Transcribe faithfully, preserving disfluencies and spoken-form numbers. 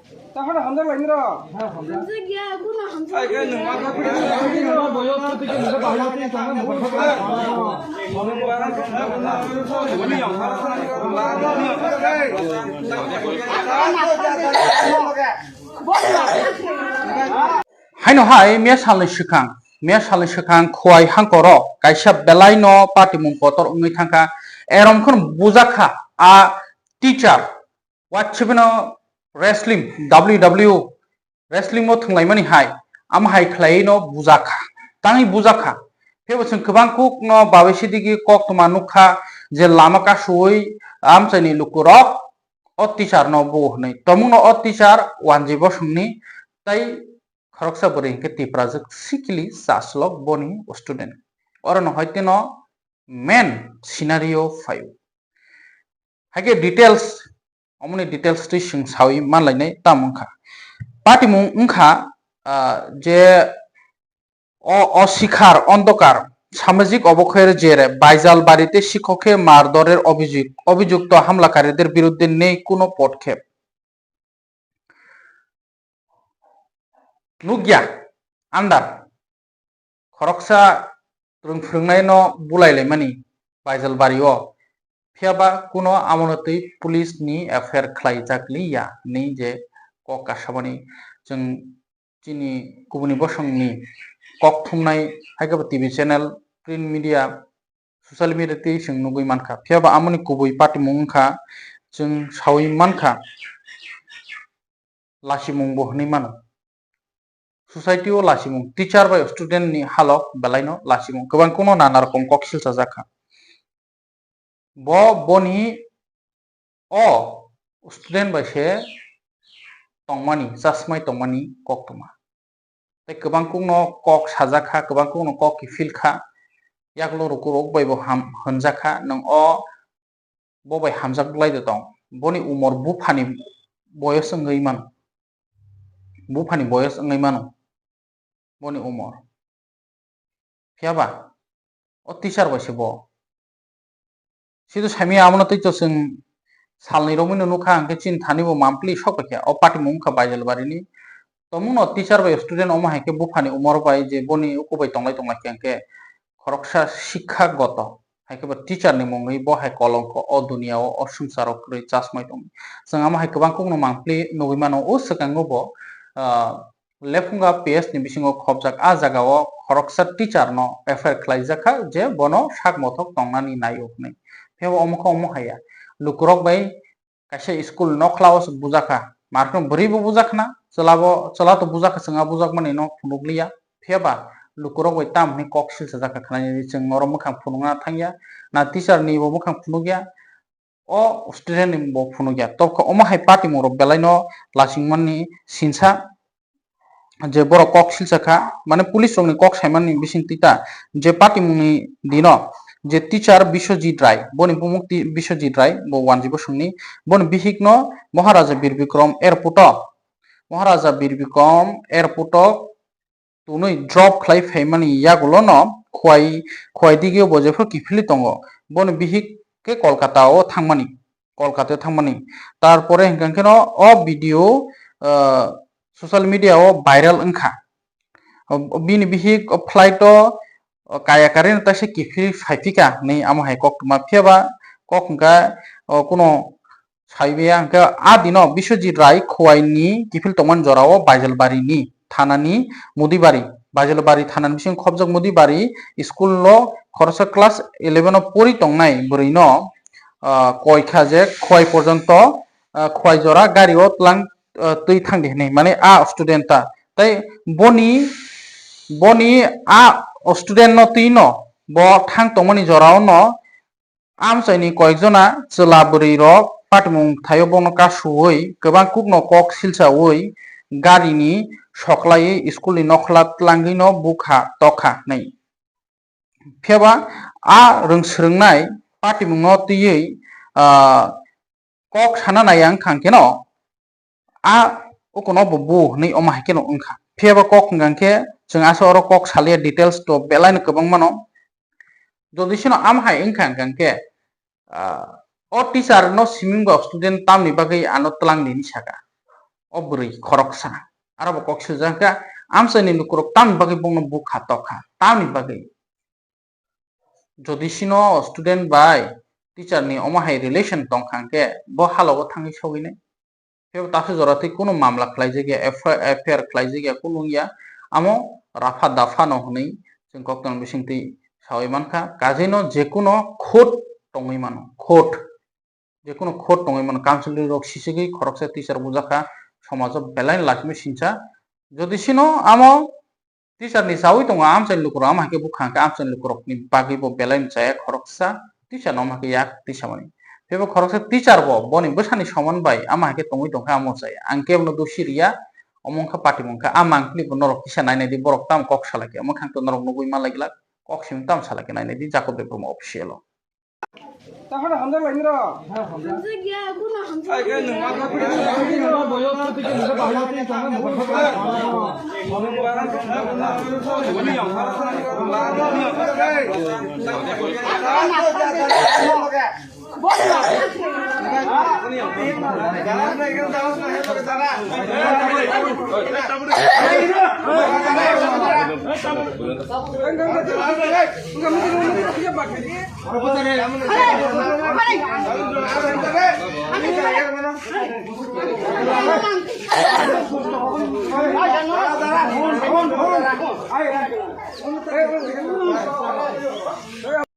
Tahar hamjak lai niro. Hamjak ya, kuno hamjak. Haino hai miya salni swkang, miya salni swkang Khowai hangkoro kaisa belaino patimung kotor wngwi thangkha. Erom kheno bujakha a teacher, watsibino wrestling, W W wrestling o thwnglaimani hai, amo hai khlaiwi no bujakha, tangwi bujakha. Phebo chwng kwbang kuk no babai sidigi koktwma nukha je lama kasuwi amchaini lukurok o teacher no bu hwnwi. Tomungno o teacher Wanji Bosongni tei khoroksa bwrwi hinkhe Tiprajwk sikili chaslok boni student. Orono hoiteno main scenario phaio. Haikhe details, omoni details twi chwng sawi manlainai tamo wngkha. Patimung wngkha, ah, je o, o sikhar, ondokar, samajik obokhoyer jere, Baijalbari tei Sikhokhe mardorer obijik, obijukto hamlakarider biruddhe nei kuno podkhep. Nukya, andar. Khoroksa twrwng phwrwngnaino bulai laimani Baijalbari o. Phiyaba kuno amono twi police ni F I R khlaijak liya hwnwi je kok kasamani chwng chini kubuni bosongni kok thumnai, haikhe bo T V channel, print media, social media twi chwng nugwi mankha. Phiyaba amoni kubui patimung wngkha, chwng sawi mankha, lasimung bo hwnwi mano. Society o lasimung, teacher bai student ni halok belaino lasimung, kwbang kuno nana rokom kok silchajak kha. Bo boni o student bai se tongmani, chasmai tongmani koktwma. Tei kwbang kukno kok sajak kha, kwbang kukno kok kiphil kha, yaklo rukurok bai bo ham hwnjak kha, nwng o bo bai hamjak lai de tong. Boni umor buphani boyos wngwi mano. Buphani boyos wngwi mano boni umor. Phiyaba o teacher bai se bo. Sido saimaya amono tei to chwng salni romwi no nukha, hwnkhe chini thani bo mampli sok paikha. O patimung wngkha Baijalbarini. Tomungno teacher bai student omo hai khe buphani umor bai je boni uku bai tonglai tonglai khe hwnkhe khoroksa sikha goto. Hai khe bo teacher ni mungwi bo hai kolongko o duniya o, o swngcharo kwrwi chasmai tongdi. Chwng amo hai kwbang kukno mampli nugwi mano o swkango bo, ah, Lephunga P S ni bisingo khopjak a jaga o khoroksa teacher no F I R khlaijak kha je bono sak mothok tongnani nai o hwnwi. Phiya bo omo khe omo hai ya. Lukurok bai kaisa school nokla o se bujakha. Markheno bwrwi bo bujakha na, chwla bo, chwla to bujakha, chwng a bujakmani no phunukliya. Phiya ba lukurok bai tam hwnwi kok silchajak kha khwnani, chwng norok mwkhang phunukna thangya, na teacher ni bo mwkhang phunukya, o student ni bo phunukya. Tobokhe omo hai patimung rok belai no lasingmani sinsa. Je borok kok silsa kha, mane police rokni kok saimani bising twi ta, je patimungni dino je teacher Biswajit Rai, boni bumuk ti-, Biswajit Rai, bo Wanji Bosongni, boni bihikno Maharaja Bir Bikram airport o, Maharaja Bir Bikram airport o tunwi drop khlai phaimani yagulono Khowai, Khowai digio bo jephru kiphilwi tongo, boni bihik khe Kolkata o thangmani. Kolkata o thangmani. Tarpore hwnkha kheno o video, ah, social media o viral wngkha. O, bini bihik o flight o, o, kaya karwi no taisa kiphilwi phaiphika hwnwi amo hai koktwma. Phiya ba kok hwnkha, o, kuno saiwi ya hwnkhe a dino Biswajit Rai Khowai ni kiphil tongmani jora o Baijalbari ni thana ni Mudibari, Baijalbari thana ni bisingo khopjak Mudibari school o khoroksa class eleven o pori tongnai bwrwi no, ah, koi kha je Khowai porjonto, ah, Khowai jora gari o tlang, ah, twi thang di hinwi, mane a student ta. Tei boni, boni a student no twi no bo thang tongmani jora o no amchaini koyekjona chwla bwrwi rok patimung thaio bono kasuwi kwbang kukno kok silsawi gari ni soklaiwi school ni nokhola tlangwi no bukha tokha hinwi. Phiya ba a rwng swrwngnai patimung no twiwi, ah, kok sana nai ang khang kheno a ukuno bo bu hinwi omo hai kheno wngkha. Phiya ba kok hwnkha khe chwng aswk oro kok salia details to belai no kwbang mano. Jodi sino am hai wngkha hwnkha khe, ah, o teacher no siming ba student tamni bagwi ano tlang nini saka. o bwrwi khoroksa. Aro bo kok swijak kha, amchaini lukurok tamni bagwi bongno bukha tokha, tamni bagwi. Jodi sino student bai teacher ni omo hai relation tong kha hwnkhe bo halogo thangwi sogwi nai. Phiya bo takhuk jora twi kunu mamla khlaijak ya, F I R khlaijak ya, kunu wngya. Amo rapha dapha no hwnwi chwng koktwma bisingtwi sawi mankha. Kajeino jekuno khot tongwi mano, khot. Jekuno khot tongwi mano, council rok sisigwi khoroksa teacher bujakha, somajo belai laisima sincha. Jodi sino amo teacher ni chawi tongo, amchaini lukurok amo hai khe bukha hwnkhe amchaini lukurokni bagwi bo belai mchaya khoroksa teacher no amo hai khe yak twi samani. Phiya bo khoroksa teacher bo boni bwsani soman bai amo hai khe tongwi tongkha amo chaya. Ang kebono dosi riya, omo wngkha party wngkha, a mangpili bo norok kisa nainai di, borok tamo kok salakhe, omo khang to norok nugwi manlai glak, kok simi tamo salakhe nainai di, Jacob Debbarma official o. Tahar hamjak lai niro. Hamjak ya, kuno hamjak ya.